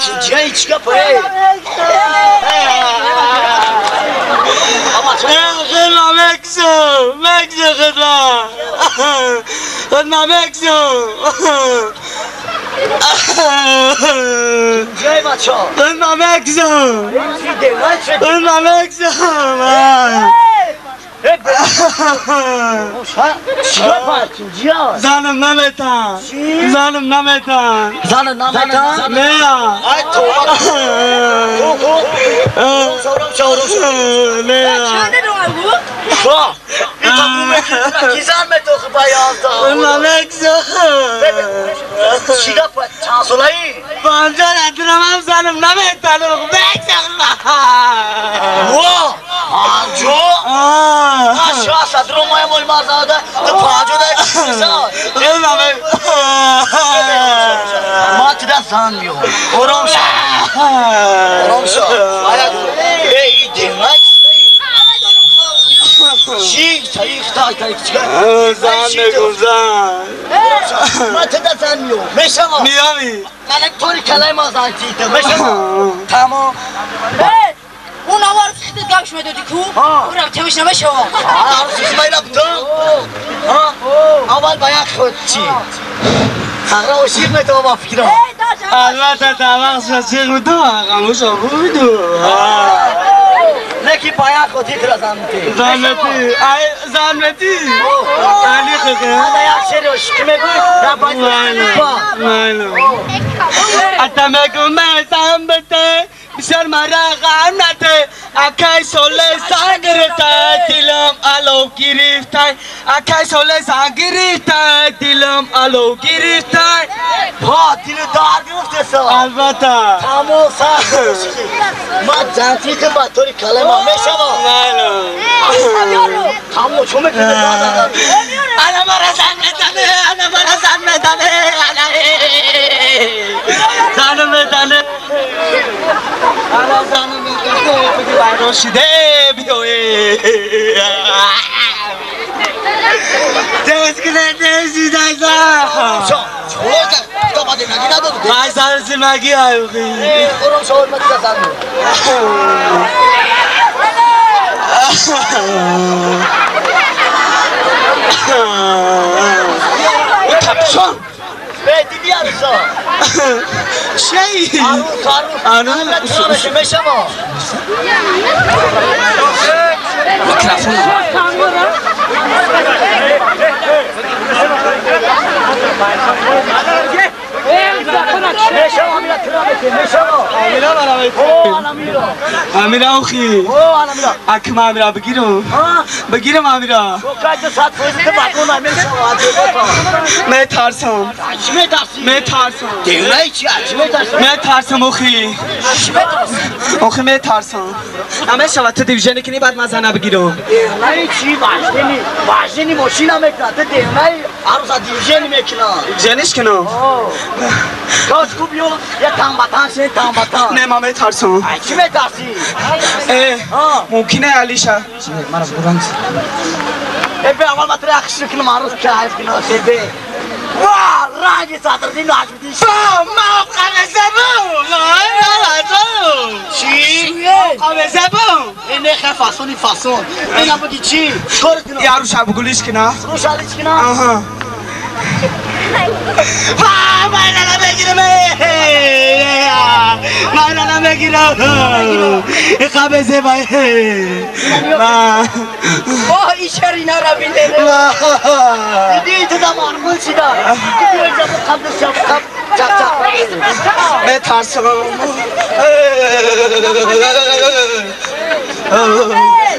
Тинҷия чика пой. زنم نمیتن زنم نمیتن زنم نمیتن نه ای توبه نه زن بگو زن من تدا زن میام میشم میامی من طوری کلای ما زن تیته میشم تمام اون آوار خیلی گمش میدادی کو اونم تمش نمیشه اول باید خود چی خرا و شیر میتو با فکرم البته طبق شیر میتو خاموش بودو نکی باید خودی کرا زنتی زنتی ای زنتی علی خدا هذا یک شیر شک میگوی نه باید نه اتمگو من بسیار مرا غم نده اکی سوله سنگرته دلم الو گرفته اکی سوله سنگرته دلم الو گرفته ها دل دار گرفته سا البته تمام سر ما جنتی که با توری کلمه میشم تمام چون میکنه انا مرا زن میزنه انا مرا زن میزنه زن میزنه انا زن میزنه بگی برداشته بیوه چی؟ امیرا اخی اکم امیرا بگیرم بگیرم امیرا من ترسم من ترسم من ترسم اخی اخی من ترسم همه شب تو دیویژن کنی بعد من زنه بگیرم چی واژنی ماشین میکنه تو دیوانه عروس دیویژن میکنه دیویژنش کنم کاش کو بیو یه تنبتان شین تنبتان نه من میترسم چی میترسی؟ ممکنه علیشا مرا بگم ای اول ما ترى اخش کنم عروس کایف کنم سیده وا رنگ صدر دین عجبتی ما قمزبو ما چی؟ قمزبو این خه فاسونی فاسون اینا بگی چی؟ چیکار کنم؟ یا روش بگولیش کنم روش علیش کنم آها وای من بگیرم من بگیرم قبضه وای وای شرینا را بینه دیدی تو دمار گل شده تو بیا اینجا قبل شب قبل چک چک من ترسم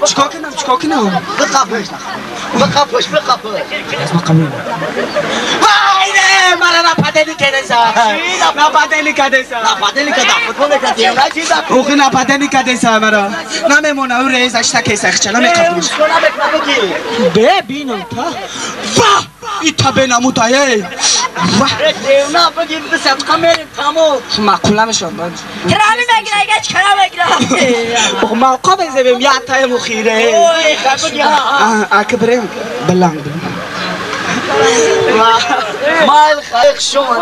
چیکار کنم چیکار کنم بقپش بقپش بقپش وای مرا نپدلی کدسا نپدلی کدسا نپدلی کدا فوتبال کدی نه چی دا اوخی نپدلی کدسا مرا نمیمونه او رئیس اشتا کیسه خچلا میقبوش ببینم تا وا ایتا بناموتایه وا دیونا بگیم بسبقه میریم تمام معقول نمیشم ترامي بگیره اگه چرا بگیره موقع بزنیم یه تای مخیره اکبریم بلند مال خیخ شما.